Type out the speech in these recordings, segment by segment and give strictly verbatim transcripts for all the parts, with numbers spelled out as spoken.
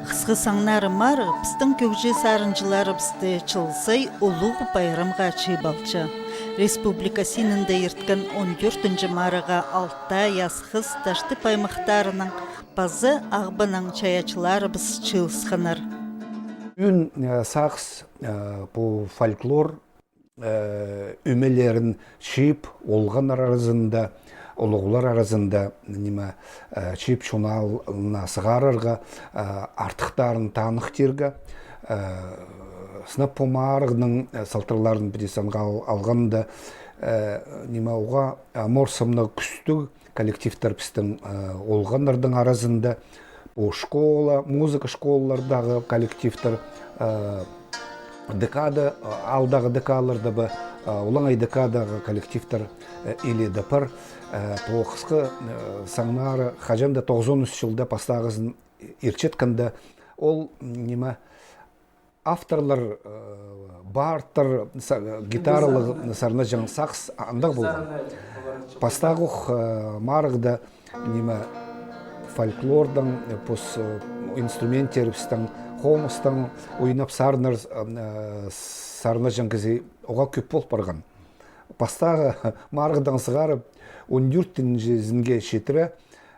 Хысхы саңнары марығ пістің кӧгҷі сарынҷыларыбысты чыл сай улуғ пайрамға чыып алча. Республика синінде ирткен он тӧртінҷі марығға Алтай, Асхыс, Таштып аймахтарының паза Ағбанның чайаачыларыбыс чыылысханнар. Ӱн, э, сағыс, э, пу фольклор, э, ӧмелерін чыып, олғаннар аразында, улуғлар аразында, ниме, э, чыып чоналына сығарарға, э, артыхтарын таныхтирға, э, сынап пу марығның, э, салтарларын піди санға ал-, алғанда, э, ниме, уғаа, э, морсымны кӱстіг коллективтер пістің, э, олғаннардың аразында, пу школа, музыка школалардағы коллективтер, э, декада, э, алдағы декадаларда ба, э, олаңай декададағы коллективтер, э, иледе пар, э, пу хысхы, э, саңнары хаҷан даа тоғызон ӱс чылда пастағызын иртчеткенде, ол, ниме, авторлар, э, бартыр, са-, гитаралығ сарнаҷаң сағыс андағ полған. Пастағох, э, марығда, ниме, фольклордаң, э, пос, э, инструменттерібістең, хомыстаң ойнап сарнар, э, сарнаҷаң кізі уғаа кӧп пол парған. Пастағы марығдаң сығарып, он тӧртінҷізінге читіре,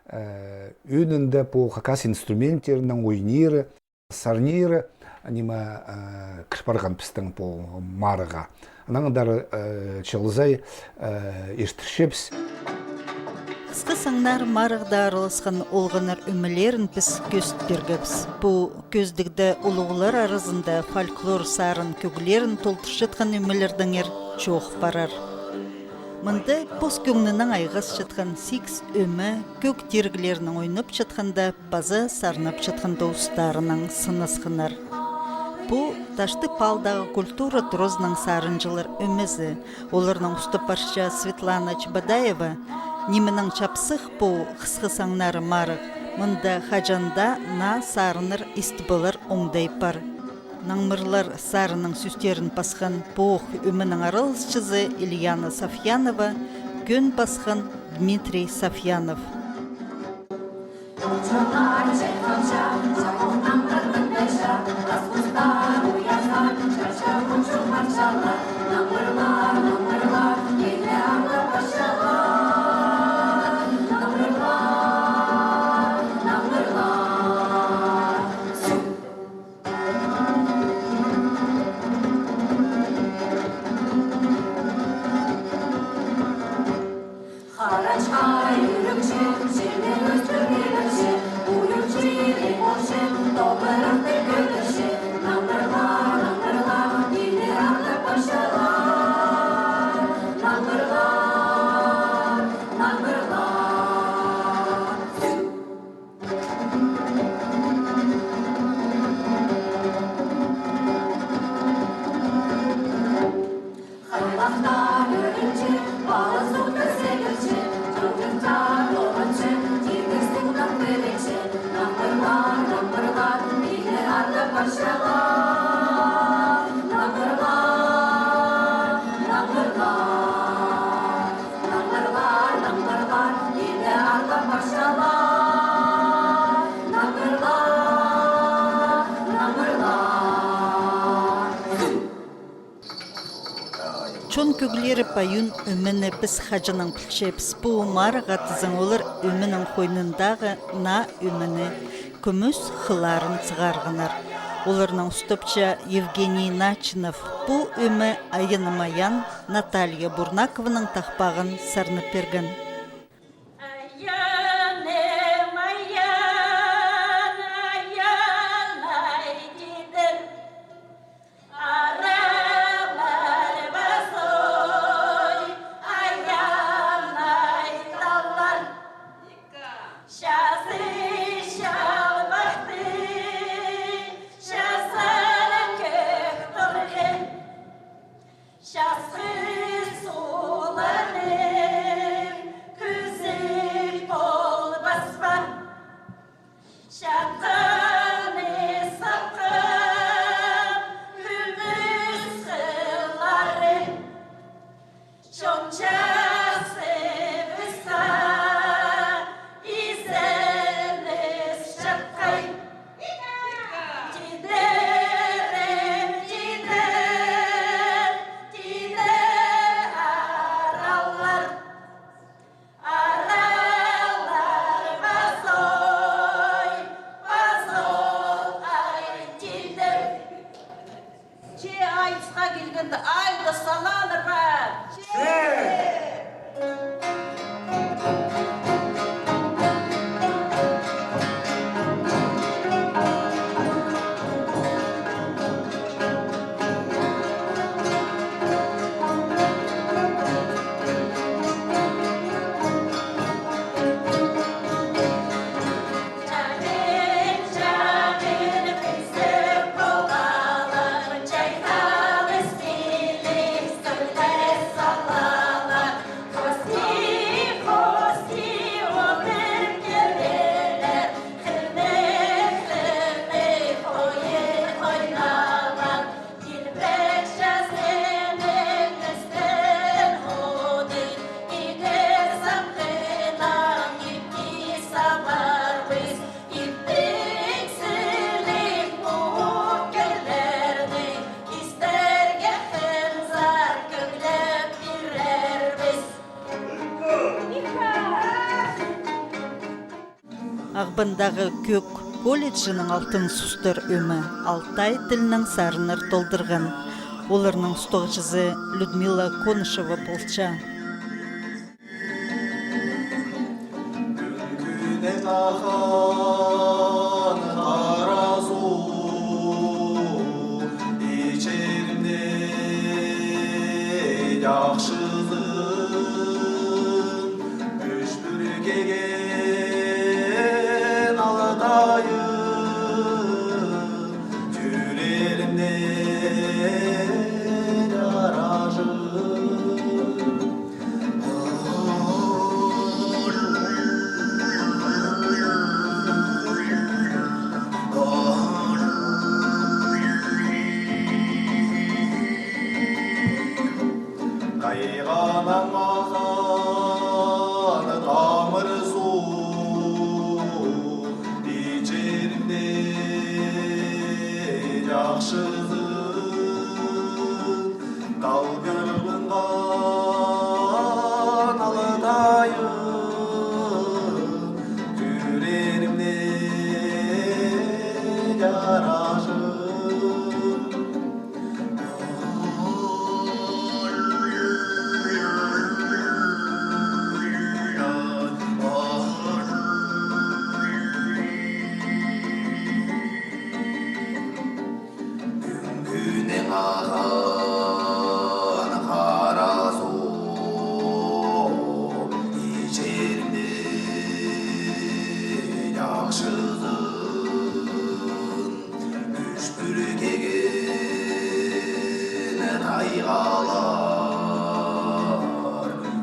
э, ӧӧнінде пу хакас инструменттерінең ойниры, сарниры, ниме, э, кір парған пістің пу марығға. Анаң андар, э, чыл сай, э, иртірчебіс. Хысхы саңнар марығда араласхан олғаннар ӧмелерін піс кӧзіт пиргебіс. Пу кӧзідігде улуғлар аразында фольклор сарын кӧглерін толдырчатхан ӧмелердеңер чоох парар. Мында пос кӧңнінең айғасчатхан сигіс ӧме кӧг тиріглерінең ойнапчатханда, паза сарнапчатханда устарынаң сынасханнар. Пу Таштып аалдағы культура туразының сарынҷылар ӧмезі. Оларны устап парча Светлана Чебодаева. Нименең чапсых пу хысхы саңнары марығ, мында хаҷан даа наа сарыннар истіп алар оңдай пар. «Наңмырлар» сарынның сӧстерін пасхан пу ӧменің араласчызы Ильяна Сафьянова, кӧн пасхан Дмитрий Сафьянов. Чон кӧглері «Пайуун» ӧмені піс хаҷаннаң пілчебіс. Пу марығға тізең олар ӧменің хойнындағы наа ӧмені, «Кӱмӱс хыларын» сығарғаннар. Оларны устапча Евгений Начинов. Пу ӧме айанмайан Наталья Бурнакованың тахпағын сарнап пирген. Айды салалар ба? Ағбандағы кӧк колледжінің «Алтын сустар» ӧмі алтай тілінең сарыннар толдырған. Оларның устағҷызы Людмила Конышева полча. Кӱннің ағын харазу, ичерімде чахсызын, ӱс пӱркеген алтайым, тӧреерімде чаражым. Хайғанаң ағар тамыр суғ, ичерімде чахсызын. Талғанған алтайым, тӧреерімде чаражым. Кӱннің ағын харазу, ичерімде чахсызын, ӱс пӱркеген тайғалар,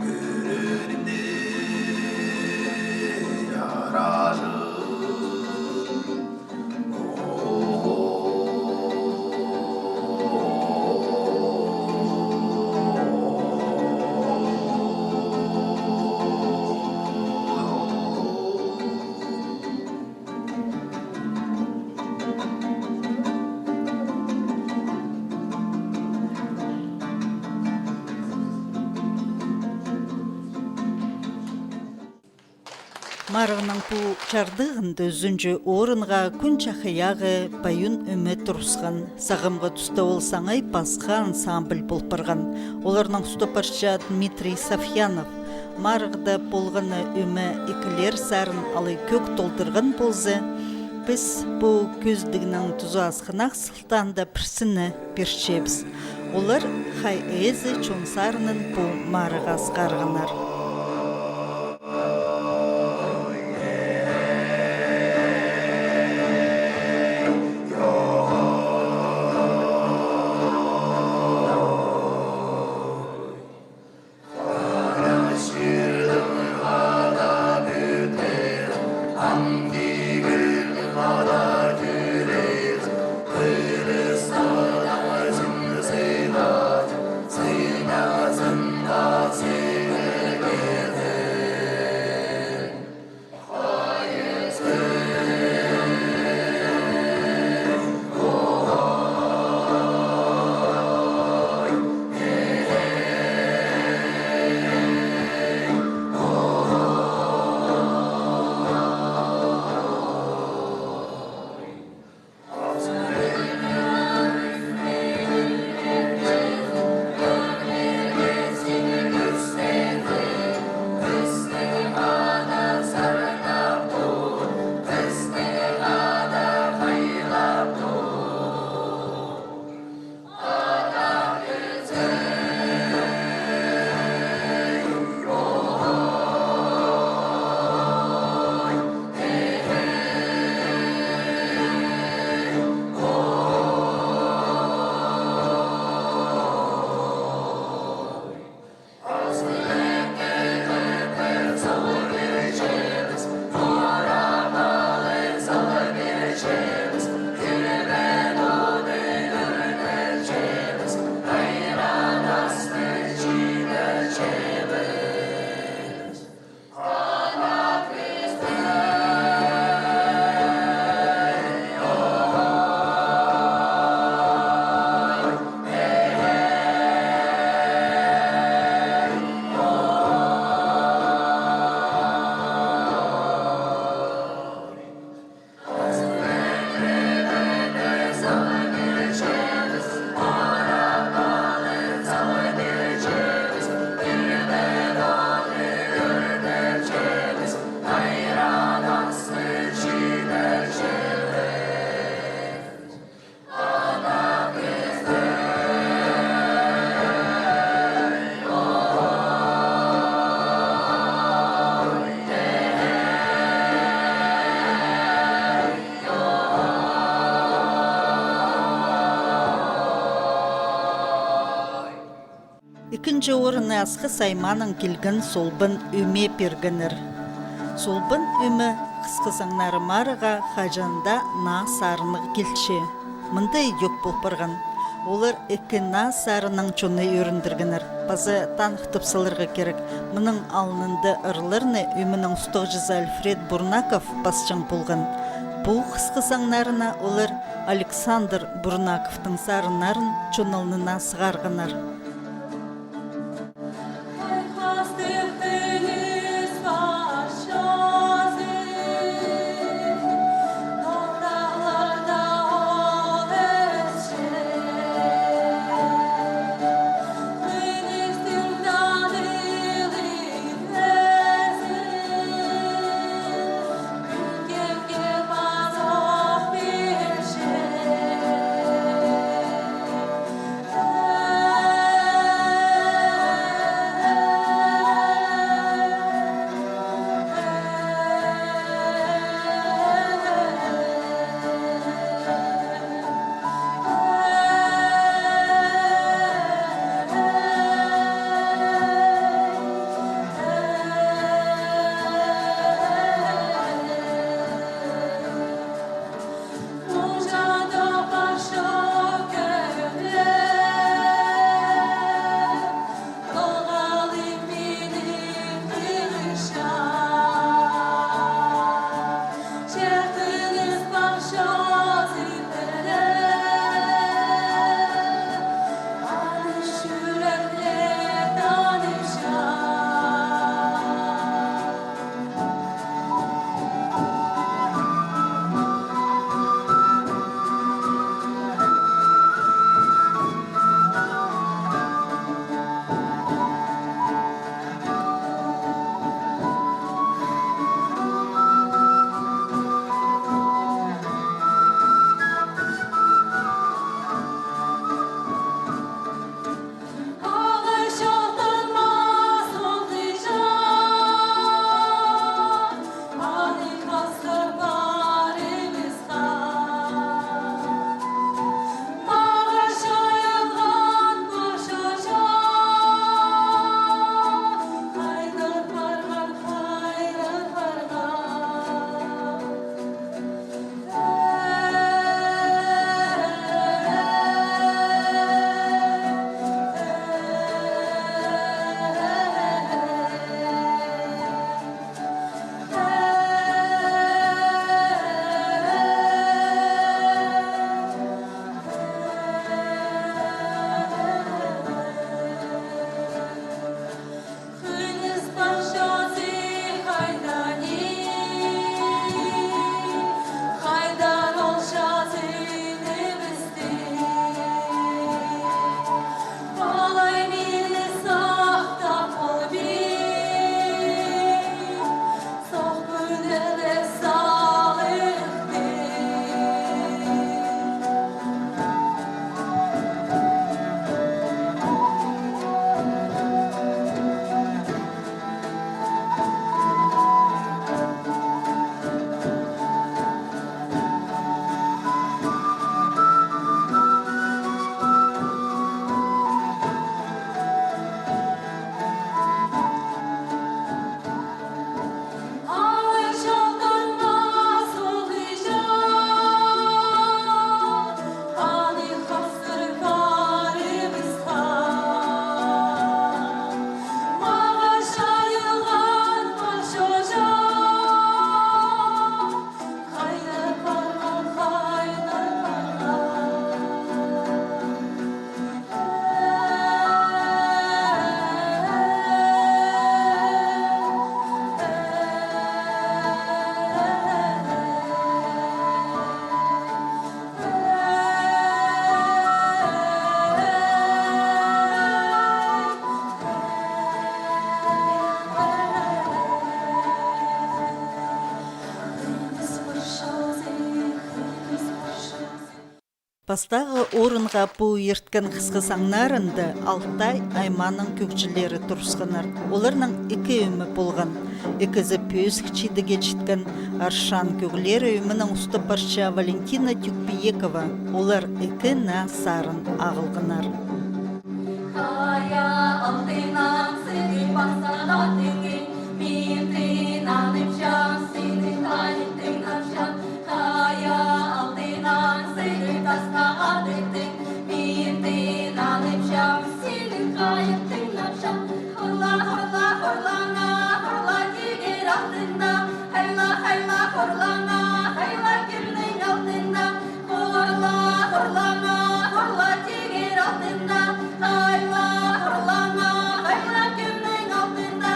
кӧреерімде чаражым. Марығның пу чардығында ӱзінҷі орынға «Кӱн чахайағы» «Пайун» ӧме турысхан. Сағамғы туста ол саңай пасха ансамбль пол парған. Оларнаң устап парча Дмитрий Сафьянов. Марығда полған ӧме ікілер сарын алай кӧк толдырған полза, піс пу кӧзідігнің тузазы хынағ сылтаанда пірсіне пирчебіс. Олар «Хай ээзі» чон сарынын пу марығға сығарғаннар. Ікінҷі орынны Асхыс аймаанаң килген Солбын Ӧме пиргеннер. Солбын Ӧме Хысхы Саңнары марығға хаҷан даа наа сарынға килче. Мында идӧк пол парған. Олар ікі наа сарыннаң чонны ӧріндіргеннер. Паза таныхтап саларға кирек, мының алнында ырларны Ӧменің устағҷызы Альфред Бурнаков пасчаң полған. Пу Хысхы Саңнарына олар Александр Бурнаковтың сарыннарын чон алнына сығарғаннар. Пастағы орынға пу ирткен Хысхы Саңнарында Алтай аймааның кӧгҷілері турысханнар. Оларның ікі ӧме полған. Ікізі пӧзік чидігге читкен. Аршан кӧглері ӧменең устап парча Валентина Тюкпиекова. Олар ікі наа сарын ағылғаннар. Хайа алтынаң сыны пасха тиңе, мин тынаң ипчам, сыны хайын тыңнапчам. Хайа алтынаң сыны тасха тиңе, мин тынаң ипчам, сыны хайын тыңнапчам. Хурла, хурла, хурлаңа, хурла тигір алтында. Хайла, хайла, хурлаңа, хайла кӧлнің алтында. Хурла, хурлаңа, хурла тигір алтында. Хайла, хурлаңа, хайла кӧлнің алтында.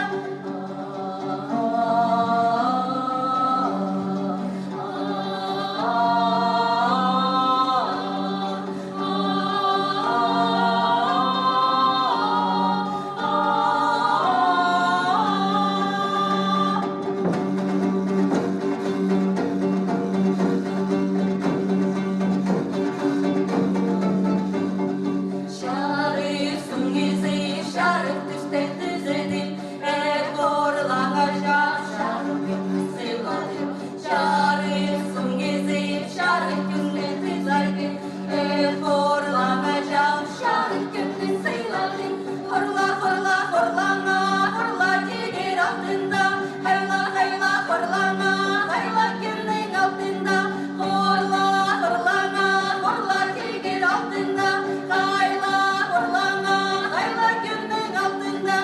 Чарых сун кизіп, чарых тӱстең тӱзедім, эр хурлаңа чарых кӧңніс сыйладым. Чарых сун кизіп, чарых кӧңніс сыйладым, эр хурлаңа чарых кӧңніс сыйладым. Хурла, хурла, хурлаңа, хурла тигір алтында. Хайла, хайла, хурлаңа, хайла кӧлнің алтында. Хурла, хурлаңа, хурла тигір алтында. Хайла, хурлаңа, хайла кӧлнің алтында.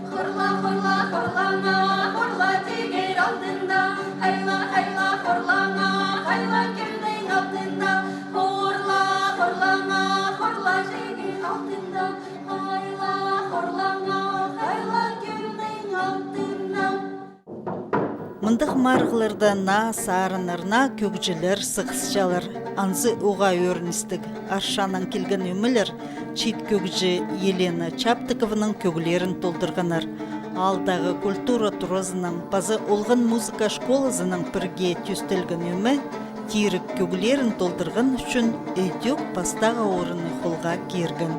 Хурла, хурла, хурлаңа, хурла тигір алтында. Хайла, хайла, хурлаңа, хайла кӧлнің алтында. Хурла, хурлаңа, хурла тигір алтында. Хайла, хурлаңа, хайла кӧлнің алтында. Мындағ марығларда наа сарыннар, наа кӧгҷілер сығысчалар. Анзы уғаа ӧріністіг, Аршаннаң килген ӧмелер чиит кӧгҷі Елена Чаптыкованың кӧглерін толдырғаннар. Аалдағы культура туразынаң паза олған музыка школазынаң пірге тӧстелген ӧме тиріг кӧглерін толдырған ӱчӱн ідӧк пастағы орынны холға кирген.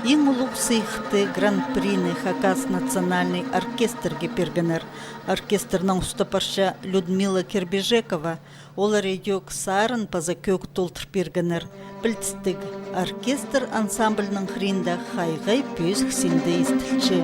Иң улуғ сыйыхты, гран-прины Хакас национальный оркестрге пиргеннер. Оркестрнең устапча Людмила Кирбижекова. Олар ідӧк сарын паза кӧг толдыр пиргеннер. Пілдістіг, оркестр ансамбльның хыринда хай-хай пӧзік синде истілче.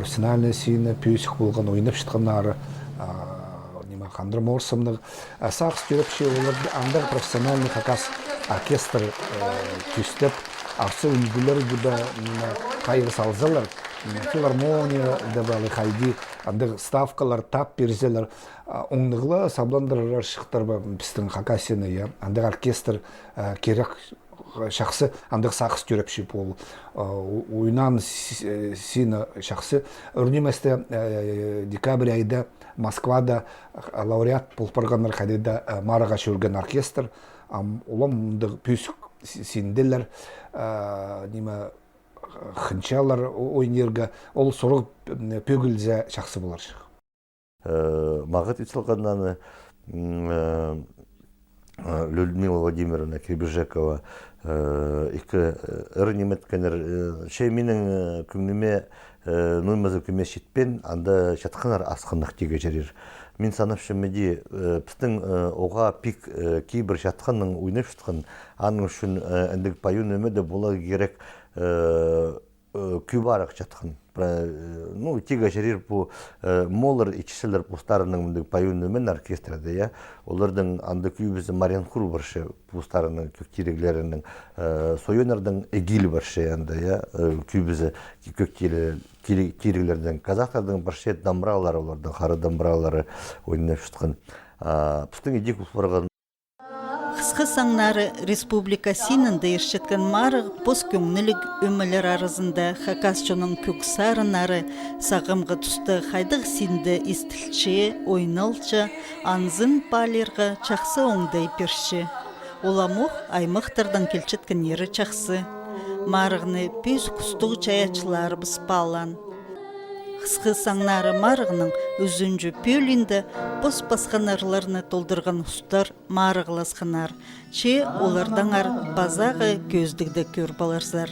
Профессиональный сині пӧзік полған, ойнапчатханнары, а, ниме, хандыр морсымнығ. А сағыс тӧрепче олар андағ профессиональный хакас оркестр, э, тӧстеп, арса ӱлгӱлер кибі, м, хайығ салзалар, м, филармония даа ба ли хайди, андағ ставкалар тап пирзелер, а, оңнығ ла сабландырарҷыхтар ба пістің Хакасияны, я, андағ оркестр, э, кирек. Чахсы андағ сағыс тӧрепче пол. Э, о-, ойнаан с-, э, сині чахсы. Ӱр ниместе, э, декабрь айда Москвада лауреат пол парғаннар, хайди даа, э, марығға чӧрген оркестр. Ам олар мындағ пӧзік с-, синделер, э, ниме, хынчалар о-, ойнирға, ол сурығ, м, пӧгілзе чахсы поларҷых. Э, мағат ит салғаннаны, м, э, э, Людмила Владимировна Кирбижекова, э, ікі, э, ыр ниметкеннер, э, че минің, э, кӧңніме, э, ноо ниме кӧмес читпеен, анда чатханнар асхынах тигі чарир. Мин санапчам, мыди, э, пістің, э, оға пик, э, кибір чатханның ойнапчатхан, аның ӱчӱн, э, андағ паю ниме дее поларға кирек, э, э, кӧп арах чатхан. Пра-, э, ну, тигі чарир пу, э, моллар итчезер постарының мындағ паю ниме оркестрде, я. Оларның анда кӧбізі марианхур парча, постарының кӧк тиріглерінің, э, сойоннарның эгил парча анда, я, э, кӧбізі кӧк тирі-, тирі-, тиріглердің, казахтарның парча домбыралары, оларның хара домбыралары ойнапчатхан. А пістің идӧк пол парған. Хысхы саңнары республика синінде иртчеткен марығ пос кӧңніліг ӧмелер аразында хакас чонның кӧг сарыннары сағамғы туста хайдағ синде истілче, ойналча, анзын паалирға чахсы оңдай пирче. Уламох аймахтардаң килчеткеннері чахсы. Марығны пӧзік устығ чайаачыларыбыс паалаан. Хысхы саңнары марығның ӱзінҷі пӧлиинде пос пасхан ырларны толдырған устар марығласханнар, че олардаңар пазағы кӧзідігде кӧр поларзар.